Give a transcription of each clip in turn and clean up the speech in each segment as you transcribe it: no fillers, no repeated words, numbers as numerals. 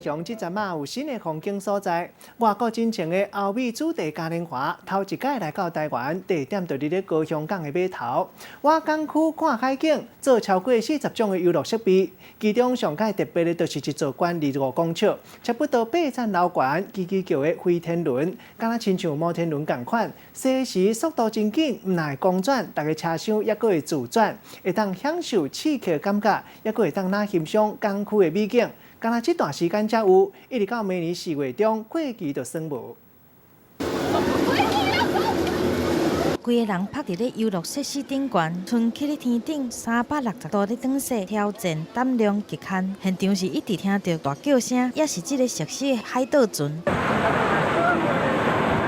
雄這陣仔有新的風景所在，外國真情的歐美主題嘉年華，頭一擺來到台灣，地點就佇咧高雄港的碼頭。倚港區看海景，做超過40種的遊樂設備，其中上蓋特別的就是一座懸25公尺，差不多8層樓懸、吱吱叫的飛天輪，敢若親像摩天輪仝款，駛時速度真緊，毋但會公轉，逐个車廂猶閣會自轉，會當享受刺激的感覺，猶閣會當來欣賞港區的美景。敢若這段時間才有，一直到明年4月中過期就算無。規个人趴佇咧遊樂設施頂懸，賰起咧天頂360度咧轉勢，挑戰膽量極限。現場是一直聽著大叫聲，也是這个設施的海盜船，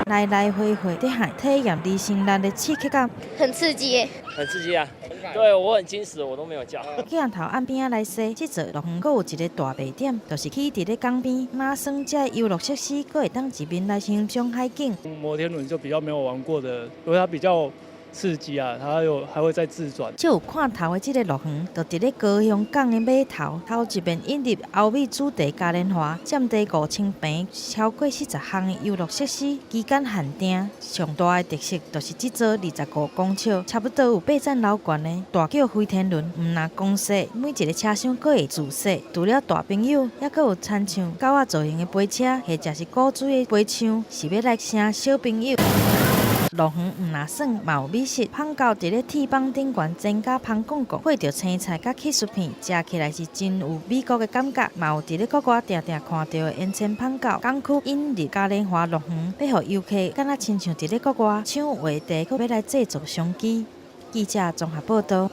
來來回回佇海體驗離心力的刺激感。很刺激，很刺激啊！對，我很矜持，我都沒有叫。鏡頭岸邊仔來說，這座樂園閣有一个大賣點，就是起佇咧港邊，馬耍這遊樂設施，閣會當一面來欣賞海景。摩天輪就比較沒有玩過的，因為它比較刺激啊，它有還會再自轉。這有看頭的這个樂園，就佇咧高雄港的碼頭，頭一遍引入歐美主題嘉年華，佔地5000坪，超過40項的遊樂設施，期間限定。上大的特色就是這座25公尺，差不多有8層樓懸的大叫飛天輪，毋但公駛，每一个車廂閣會自駛。除了大朋友，猶閣有親像狗仔造型的飛車，或者是古錐的飛槍，是欲來啥小朋友。樂園毋但耍，嘛有美食。芳狗佇咧鐵板頂懸煎甲芳摃摃，配著青菜佮起司片，食起來是真有美國的感覺。嘛有佇咧國外定定看著的煙腸芳狗。港區引入嘉年華樂園，欲予遊客敢若親像佇咧國外搶話題，閣欲來製造商機。記者綜合報導。